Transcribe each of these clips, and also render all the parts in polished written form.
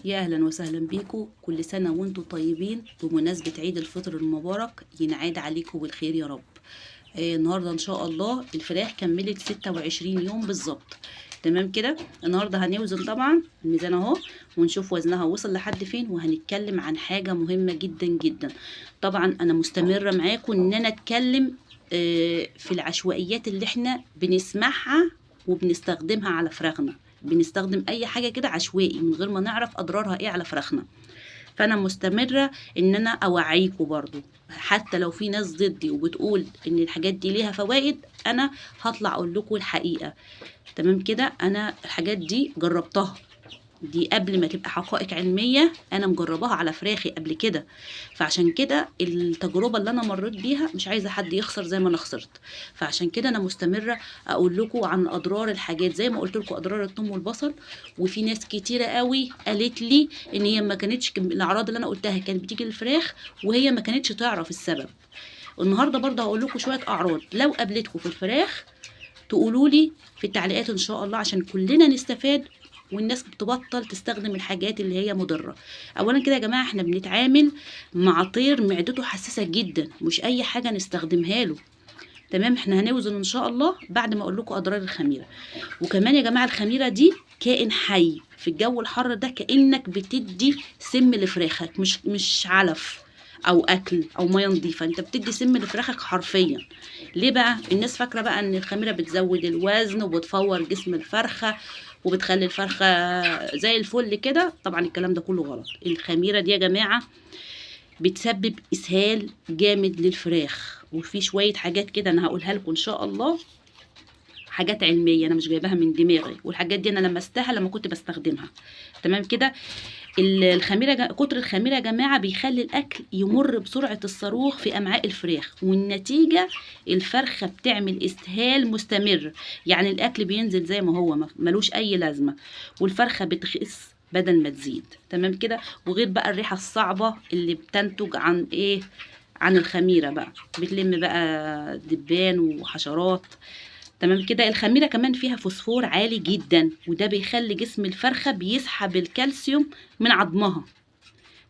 يا اهلا وسهلا بيكم، كل سنة وانتم طيبين. بمناسبة عيد الفطر المبارك ينعاد عليكم بالخير يا رب. النهارده ان شاء الله الفراخ كملت 26 يوم بالظبط، تمام كده. النهارده هنوزن طبعا الميزان اهو، ونشوف وزنها وصل لحد فين، وهنتكلم عن حاجة مهمة جدا جدا. طبعا انا مستمرة معاكم ان انا اتكلم في العشوائيات اللي احنا بنسمعها وبنستخدمها على فراخنا. بنستخدم اي حاجة كده عشوائي من غير ما نعرف اضرارها ايه على فراخنا. فانا مستمرة ان انا اوعيكم برضو، حتى لو في ناس ضدي وبتقول ان الحاجات دي ليها فوائد، انا هطلع اقول لكم الحقيقة، تمام كده. انا الحاجات دي جربتها، دي قبل ما تبقى حقائق علمية انا مجرباها على فراخي قبل كده، فعشان كده التجربة اللي انا مريت بيها مش عايزه حد يخسر زي ما انا خسرت. فعشان كده انا مستمرة اقول لكم عن اضرار الحاجات، زي ما قلت لكم اضرار الثوم والبصل. وفي ناس كتيرة قوي قالت لي ان هي ما كانتش الاعراض اللي انا قلتها كانت بتيجي للفراخ وهي ما كانتش تعرف السبب. النهارده برضه هقول لكم شوية اعراض لو قابلتكم في الفراخ تقولوا لي في التعليقات ان شاء الله، عشان كلنا نستفاد والناس بتبطل تستخدم الحاجات اللي هي مضرة. اولا كده يا جماعة، احنا بنتعامل مع طير معدته حساسة جدا، مش اي حاجة نستخدمها له، تمام. احنا هنوزن ان شاء الله بعد ما اقول لكم اضرار الخميره. وكمان يا جماعة الخميره دي كائن حي في الجو الحر ده، كانك بتدي سم لفراخك، مش علف او اكل او مية نظيفة، انت بتدي سم لفراخك حرفيا. ليه بقى الناس فاكره بقى ان الخميره بتزود الوزن وبتفور جسم الفرخه وبتخلي الفرخه زي الفل كده؟ طبعا الكلام ده كله غلط. الخميره دي يا جماعة بتسبب اسهال جامد للفراخ، وفي شوية حاجات كده انا هقولها لكم ان شاء الله، حاجات علمية انا مش جايباها من دماغي، والحاجات دي انا لمستها لما كنت بستخدمها، تمام كده. الخميره، كتر الخميره يا جماعة بيخلي الاكل يمر بسرعة الصاروخ في امعاء الفراخ، والنتيجة الفرخه بتعمل اسهال مستمر، يعني الاكل بينزل زي ما هو ملوش اي لازمه، والفرخه بتخس بدل ما تزيد، تمام كده. وغير بقى الريحة الصعبة اللي بتنتج عن ايه؟ عن الخميره بقى، بتلم بقى دبان وحشرات، تمام كده. الخميره كمان فيها فوسفور عالي جدا، وده بيخلي جسم الفرخه بيسحب الكالسيوم من عظمها،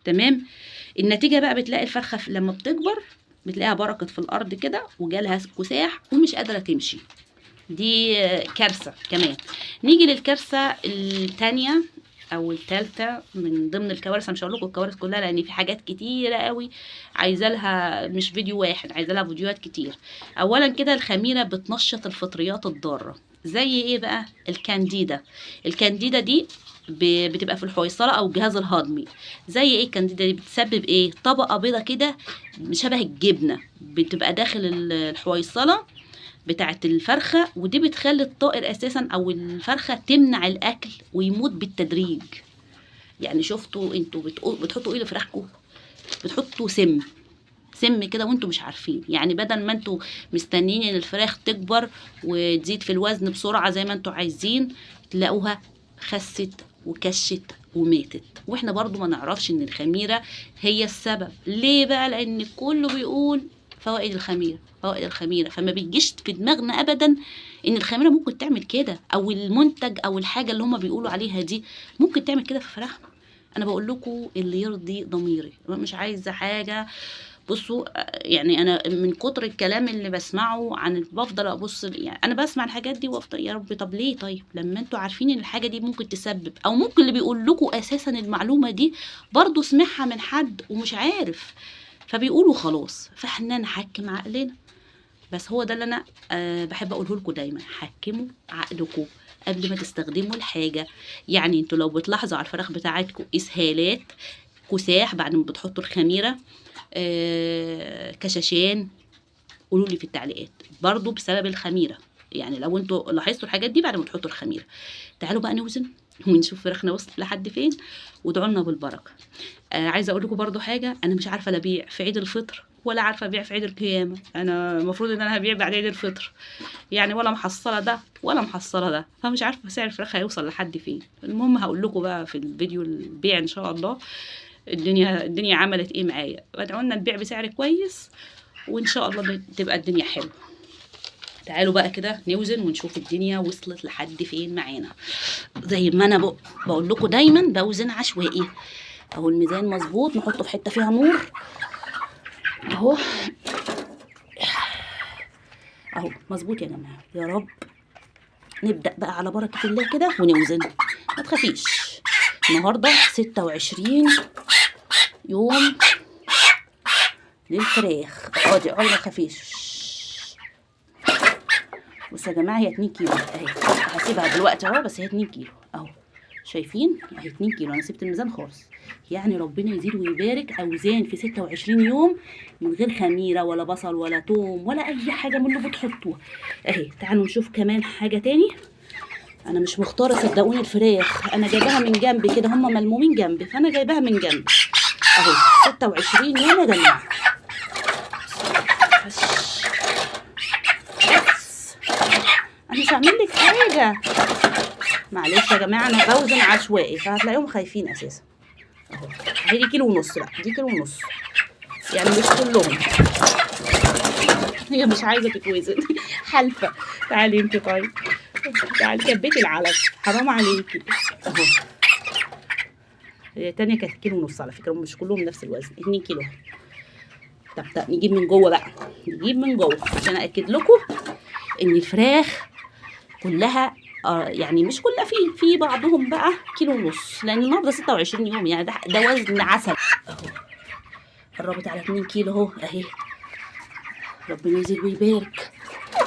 تمام. النتيجة بقى بتلاقي الفرخه لما بتكبر بتلاقيها بركت في الارض كده وجالها كساح ومش قادرة تمشي، دي كارثة كمان. نيجي للكارثه الثانية او الثالثة من ضمن الكوارث. مش هقول لكم الكوارث كلها لان في حاجات كتيرة قوي عايزه لها مش فيديو واحد، عايزه لها فيديوهات كتير. اولا كده الخميره بتنشط الفطريات الضارة، زي ايه بقى؟ الكانديدا. الكانديدا دي بتبقى في الحويصله او الجهاز الهضمي. زي ايه الكانديدا دي؟ بتسبب ايه؟ طبقه بيضة كده شبه الجبنة بتبقى داخل الحويصله بتاعه الفرخه، ودي بتخلي الطائر اساسا او الفرخه تمنع الاكل ويموت بالتدريج. يعني شفتوا انتوا بتحطوا ايه لفراخكم؟ بتحطوا سم، سم كده وانتوا مش عارفين. يعني بدل ما انتوا مستنيين ان الفراخ تكبر وتزيد في الوزن بسرعة زي ما انتوا عايزين، تلاقوها خست وكشت وماتت. واحنا برضو ما نعرفش ان الخميره هي السبب. ليه بقى؟ لان كله بيقول فوائد الخميره، فوائد الخميره، فما بيجيش في دماغنا ابدا ان الخميره ممكن تعمل كده، او المنتج او الحاجة اللي هما بيقولوا عليها دي ممكن تعمل كده في فراخنا. انا بقول لكم اللي يرضي ضميري، مش عايزه حاجة. بصوا يعني انا من كتر الكلام اللي بسمعه عن بفضل ابص، يعني انا بسمع الحاجات دي وافضل يا رب طب ليه؟ طيب لما انتوا عارفين ان الحاجة دي ممكن تسبب، او ممكن اللي بيقول لكم اساسا المعلومة دي برضو سمعها من حد ومش عارف فبيقولوا خلاص، فاحنا نحكم عقلنا. بس هو ده اللي انا بحب اقوله لكم دايما، حكموا عقلكم قبل ما تستخدموا الحاجة. يعني انتوا لو بتلاحظوا على الفراخ بتاعتكم اسهالات، كساح بعد ما بتحطوا الخميره، كشاشان، قولوا لي في التعليقات برضو بسبب الخميره. يعني لو انتوا لاحظتوا الحاجات دي بعد ما تحطوا الخميره. تعالوا بقى نوزن ونشوف فراخنا وصلت لحد فين، وادعوا لنا بالبركة. عايزه اقول لكم برضو حاجة، انا مش عارفه لا ابيع في عيد الفطر ولا عارفه ابيع في عيد القيامة. انا المفروض ان انا هبيع بعد عيد الفطر، يعني ولا محصله ده ولا محصله ده، فمش عارفه سعر الفراخ هيوصل لحد فين. المهم هقول لكم بقى في الفيديو البيع ان شاء الله الدنيا عملت ايه معايا. ادعوا لنا نبيع بسعر كويس وان شاء الله تبقى الدنيا حلوة. تعالوا بقى كده نوزن ونشوف الدنيا وصلت لحد فين معانا. زي ما انا بقول لكم دايما بوزن عشوائي. اهو الميزان مظبوط، نحطه في حتة فيها نور اهو، اهو مظبوط يا جماعة. يا رب نبدا بقى على بركة الله كده ونوزن، ما تخافيش. النهارده 26 يوم للفراخ. اقعدي اقعدي ما تخافيش. بصوا يا جماعة هي 2 كيلو اهي، هسيبها دلوقتي اهو، بس هي 2 كيلو اهو، شايفين اهي 2 كيلو. انا سبت الميزان خالص، يعني ربنا يزيد ويبارك. اوزان في 26 يوم من غير خميره ولا بصل ولا توم ولا اي حاجة من اللي بتحطوها اهي. تعالوا نشوف كمان حاجة تاني. انا مش مختاره صدقوني الفراخ، انا جايباها من جنبي كده، هم ملمومين جنبي فانا جايباها من جنبي اهو. 26 يوم يا جماعة. بس انا مش هعمل لك حاجة، معلش يا جماعة انا بوزن عشوائي فهتلاقيهم خايفين اساسا. اهو هي دي كيلو ونص بقى، دي كيلو ونص يعني مش كلهم. هي مش عايزه تتوزن حلفه. تعالي انت، طيب تعالي كبيتي العلف، حرام عليكي. اهو هي التانية كانت كيلو ونص على فكرة، مش كلهم نفس الوزن، 2 كيلو. طب نجيب من جوه بقى، نجيب من جوه عشان اكد لكم ان الفراخ كلها يعني مش كلها، في بعضهم بقى كيلو ونص، لان النهارده 26 يوم يعني ده وزن عسل اهو. قربت على 2 كيلو اهو اهي. ربنا يزيد ويبارك،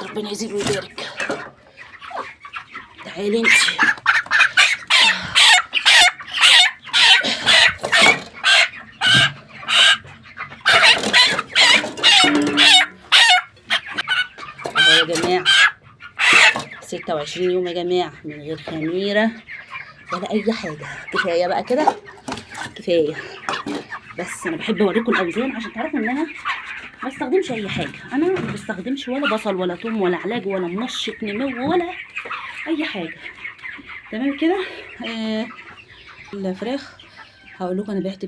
ربنا يزيد ويبارك. تعالي انت. اهو يا جماعة 26 يوم يا جماعة من غير خميره ولا اي حاجة. كفاية بقى كده، كفاية. بس انا بحب اوريكم الاوزان عشان تعرفوا ان انا ما بستخدمش اي حاجة. انا ما بستخدمش ولا بصل ولا توم ولا علاج ولا منشط نمو ولا اي حاجة. تمام كده. الفراخ هقول لكم انا بعت